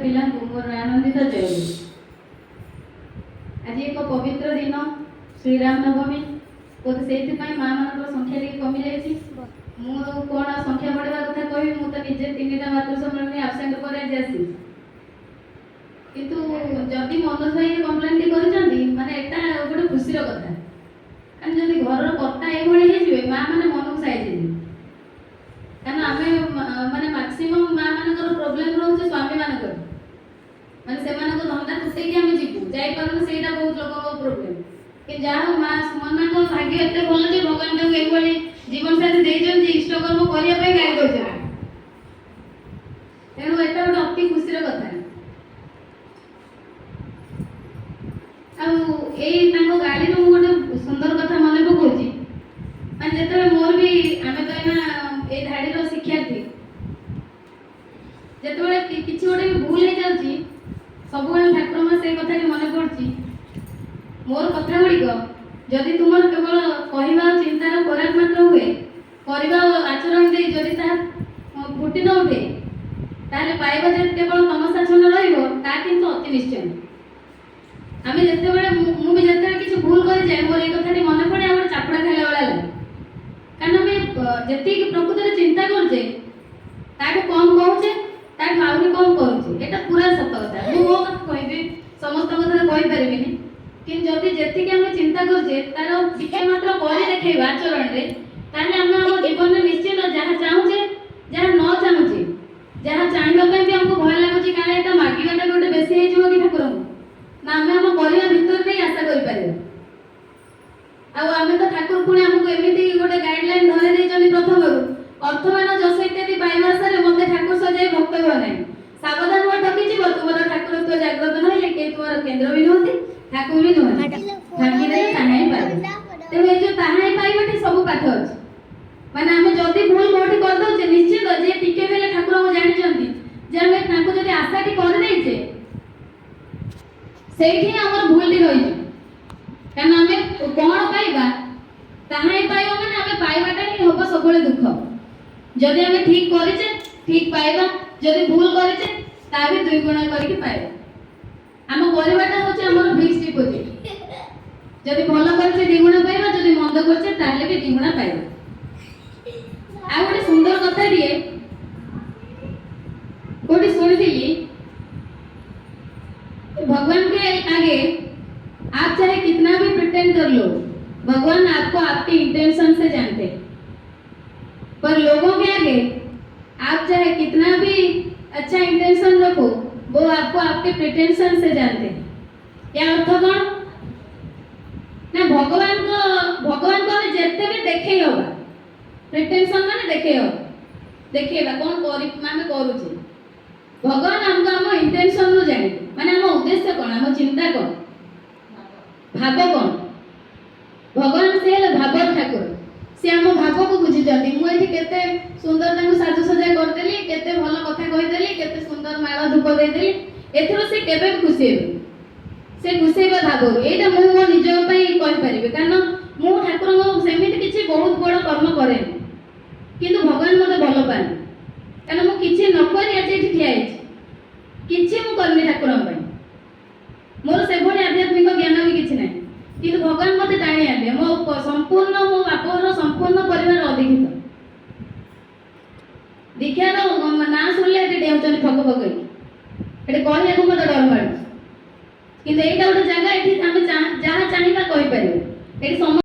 ପିଲାଙ୍କୁ ମୋର ଆନନ୍ଦିତ ଜୟ। ଆଜି ଏକ ପବିତ୍ର ଦିନ, ଶ୍ରୀରାମ ନବମୀ। ବୋଧେ ସେଇଥିପାଇଁ ମା ମାନଙ୍କର ସଂଖ୍ୟା ଟିକେ କମିଯାଇଛି। ମୁଁ ଆଉ କ'ଣ ସଂଖ୍ୟା ବଢ଼େଇବା କଥା କହିବି? ମୁଁ ତ ନିଜେ ତିନିଟା ମାତୃ ସମ୍ମିଳନୀ ଆବସେଣ୍ଟ ପରେ ଆଜି ଆସିଛି। କିନ୍ତୁ ଯଦି ମନୋଜ ଭାଇ କମ୍ପ୍ଲେନଟି କରିଛନ୍ତି, ମାନେ ଏଟା ଗୋଟେ ଖୁସିର କଥା। କାରଣ ଯଦି ଘରର କର୍ତ୍ତା ଏଇଭଳି ହେଇଯିବେ, ମା ମାନେ ମନକୁ ସାଇଜ ହେଇଯିବେ। କାରଣ ଆମେ ମାନେ ମାକ୍ସିମମ୍ ମା ମାନଙ୍କର ପ୍ରୋବ୍ଲେମ ରହୁଛି ସ୍ୱାମୀ ମାନଙ୍କର, ମାନେ ସେମାନଙ୍କ ଧନ୍ଦା ତୁଟେଇକି ଆମେ ଯିବୁ, ଯାଇପାରୁନୁ। ସେଇଟା ବହୁତ ଲୋକଙ୍କ ପ୍ରୋବ୍ଲେମ। କିନ୍ତୁ ଯାହା ହଉ, ମା ସୁମନ ମାଙ୍କ ଭାଗ୍ୟ ଏତେ ଭଲ ଯେ ଭଗବାନ ତାଙ୍କୁ ଏଇଭଳି ଜୀବନ ସାଥୀ ଦେଇଛନ୍ତି, ଇଷ୍ଟକର୍ମ କରିବା ପାଇଁ ଗାଳି ଦଉଛନ୍ତି। ତେଣୁ ଏଟା ଗୋଟେ ଅତି ଖୁସିର କଥା। ଆଉ ଏଇ ତାଙ୍କ ଗାଳିରୁ ମୁଁ ଗୋଟେ ସୁନ୍ଦର କଥା ମନେ ପକଉଛି। ମାନେ ଯେତେବେଳେ ମୋର ବି, ଆମେ ତ ଏଇନା ଏଇ ଧାଡ଼ିର ଶିକ୍ଷାର୍ଥୀ, ଯେତେବେଳେ କିଛି ଗୋଟେ ବି ଭୁଲ ହେଇଯାଉଛି, ସବୁବେଳେ ଠାକୁରଙ୍କ ସେଇ କଥାଟି ମନେ ପଡୁଛି। ମୋର କଥା ଗୁଡ଼ିକ ଯଦି ତୁମର କେବଳ କହିବା ଆଉ ଚିନ୍ତାର ଖୋରାକ ମାତ୍ର ହୁଏ, କରିବା ଓ ଆଚରଣ ଦେଇ ଯଦି ତାହା ଫୁଟି ନ ଉଠେ, ତାହେଲେ ପାଇବ ଯେ କେବଳ ତମସାଚ୍ଛନ୍ନ ରହିବ, ତା କିନ୍ତୁ ଅତି ନିଶ୍ଚୟ। ଆମେ ଯେତେବେଳେ, ମୁଁ ବି ଯେତେବେଳେ କିଛି ଭୁଲ କରିଯାଏ, ମୋର ଏଇ କଥାଟି ମନେ ପଡ଼େ ଆଉ ଗୋଟେ ଚାପୁଡ଼ା ଖାଇଲା ଭଳିଆ ଲାଗେ। କାରଣ ଆମେ ଯେତିକି ପ୍ରକୃତରେ ଚିନ୍ତା କରୁଛେ, ତାଠୁ କମ୍ କହୁଛେ, ତାଠୁ ଆହୁରି କମ୍ କରୁଛେ। ଏଇଟା ପୁରା ସତ କଥା। ମୁଁ ମୋ କଥା କହିବି, ସମସ୍ତଙ୍କ କଥା ତ କହିପାରିବିନି। କିନ୍ତୁ ଯଦି ଯେତିକି ଆମେ ଚିନ୍ତା କରୁଛେ, ତାର ଟିକେ ମାତ୍ର କରି ଦେଖେଇବା ଆଚରଣରେ, ତାହେଲେ ଆମେ ଆମ ଜୀବନରେ ନିଶ୍ଚିତ ଯାହା ଚାହୁଁଛେ, ଯାହା ନ ଚାହୁଁଛେ, ଯାହା ଚାହିଁବା ପାଇଁ ବି ଆମକୁ ଭୟ ଲାଗୁଛି, କାଳେ ଏଇଟା ମାଗିବାଟା ବି ଗୋଟେ ବେଶୀ ହେଇଯିବ କି ଠାକୁରଙ୍କୁ, ନା ଆମେ ଆମ କରିବା ଭିତରେ ଦେଇ ଆଶା କରିପାରିବା। ଆଉ ଆମେ ତ ଠାକୁର ପୁଣି ଆମକୁ ଏମିତି ଗୋଟେ ଗାଇଡଲାଇନ ଧରେଇ ଦେଇଛନ୍ତି ପ୍ରଥମରୁ, ଅର୍ଥମାନ ଯଶ ଇତ୍ୟାଦି ପାଇବା ଆଶାରେ ମତେ ଠାକୁର ସଜାଇ ଭକ୍ତ ହୁଅ ନାହିଁ। ସାବଧାନ ହୁଅ, ଠକିଯିବ। ତୁମର ଠାକୁରତ୍ୱ ଜାଗ୍ରତ ନହେଲେ କେହି ତୁମର କେନ୍ଦ୍ର ବି ନୁହନ୍ତି, ଠାକୁର ବି ନୁହନ୍ତି। ଭାଙ୍ଗିଦେଲେ ତାହା ହିଁ ପାଇବ। ତେଣୁ ଏଇ ଯୋଉ ତାହା ହିଁ ପାଇବଟି ସବୁ ପାଠ ଅଛି। ମାନେ ଆମେ ଯଦି ଭୁଲ କୋଉଠି କରିଦଉଛେ, ନିଶ୍ଚିତ ଯିଏ ଟିକେ ବି ହେଲେ ଠାକୁରଙ୍କୁ ଜାଣିଛନ୍ତି ଯେ ଆମେ ତାଙ୍କୁ ଯଦି ଆଶାଟି କରିଦେଇଛେ, ସେଇଠି ହିଁ ଆମର ଭୁଲଟି ରହିଯିବ। କାରଣ ଆମେ କଣ ପାଇବା, ତାହା ହିଁ ପାଇବ, ମାନେ ଆମେ ପାଇବାଟା ହିଁ ହବ ସବୁବେଳେ ଦୁଃଖ। ଯଦି ଆମେ ଠିକ କରିଛେ, ଠିକ ପାଇବା। ଯଦି ଭୁଲ କରିଛେ, ତା ବି ଦୁଇ ଗୁଣ କରିକି ପାଇବା। ଆମ କରିବାଟା ହଉଛି ଆମର ଫିକ୍ସ ଡିପୋଜିଟ୍। ଯଦି ଭଲ କରିଛେ, ଦ୍ୱିଗୁଣ ପାଇବା। ଯଦି ମନ୍ଦ କରିଛେ, ତାହେଲେ ବି ଦ୍ୱିଗୁଣା ପାଇବା। ଆଉ ଗୋଟେ ସୁନ୍ଦର କଥାଟିଏ କୋଉଠି ଶୁଣିଥିଲି, भगवान के आगे आप चाहे कितना भी प्रिटेंड कर लो, भगवान आपको आपके इंटेंशन से जानते हैं। पर लोगों के आगे आप चाहे कितना भी अच्छा इंटेंशन रखो, वो आपको आपके प्रिटेंशन से जानते हैं। ୟା ଅର୍ଥ କ'ଣ ନା ଭଗବାନଙ୍କୁ ଆମେ ଯେତେ ବି ଦେଖେଇ ହବା, ପ୍ରିଟେନସନ ମାନେ ଦେଖେଇ ହବା, ଦେଖେଇବା କ'ଣ କରି ଆମେ କରୁଛେ, ଭଗବାନ ଆମକୁ ଆମ ଇଣ୍ଟେନସନରୁ ଜାଣିବେ। ମାନେ ଆମ ଉଦ୍ଦେଶ୍ୟ କ'ଣ, ଆମ ଚିନ୍ତା କ'ଣ, ଭାବ କ'ଣ। ଭଗବାନ ସେ ହେଲେ ଭାବର ଠାକୁର। ସେ ଆମ ଭାବକୁ ବୁଝିଛନ୍ତି। ମୁଁ ଏଠି କେତେ ସୁନ୍ଦର ତାଙ୍କୁ ସାଜସଜା କରିଦେଲି, କେତେ ଭଲ କଥା କହିଦେଲି, କେତେ ସୁନ୍ଦର ମାଳ ଧୂପ ଦେଇଦେଲି, ଏଥିରୁ ସେ କେବେ ବି ଖୁସି ହେବେନି। ସେ ଖୁସି ହେବା ଭାବରୁ। ଏଇଟା ମୁଁ ମୋ ନିଜ ପାଇଁ କହିପାରିବି, କାରଣ ମୁଁ ଠାକୁରଙ୍କ ସେମିତି କିଛି ବହୁତ ବଡ଼ କର୍ମ କରେନି। କିନ୍ତୁ ଭଗବାନ ମୋତେ ଭଲ ପାଆନ୍ତି, କାରଣ ମୁଁ କିଛି ନ କରି ଆଜି ଏଠି ଠିଆ ହେଇଛି। କିଛି ମୁଁ କରିନି ଠାକୁରଙ୍କ ପାଇଁ, ମୋର ସେଭଳି ଆଧ୍ୟାତ୍ମିକ ଜ୍ଞାନ ବି କିଛି ନାହିଁ। କିନ୍ତୁ ଭଗବାନ ମୋତେ ଟାଣି ଆଣିଲେ। ମୋ ସମ୍ପୂର୍ଣ୍ଣ, ମୋ ବାପଘର ସମ୍ପୂର୍ଣ୍ଣ ପରିବାର ଅଦୀକ୍ଷିତ। ଦୀକ୍ଷାର ନାଁ ଶୁଣିଲେ ଏଠି ଡେଉଁଛନ୍ତି ଠକ ପକେଇକି। ଏଠି କହିବାକୁ ମୋତେ ଡର ମାଡୁଛି। କିନ୍ତୁ ଏଇଟା ଗୋଟେ ଜାଗା, ଏଠି ଆମେ ଯାହା ଚାହିଁବା କହିପାରିବା। ଏଠି ସମସ୍ତେ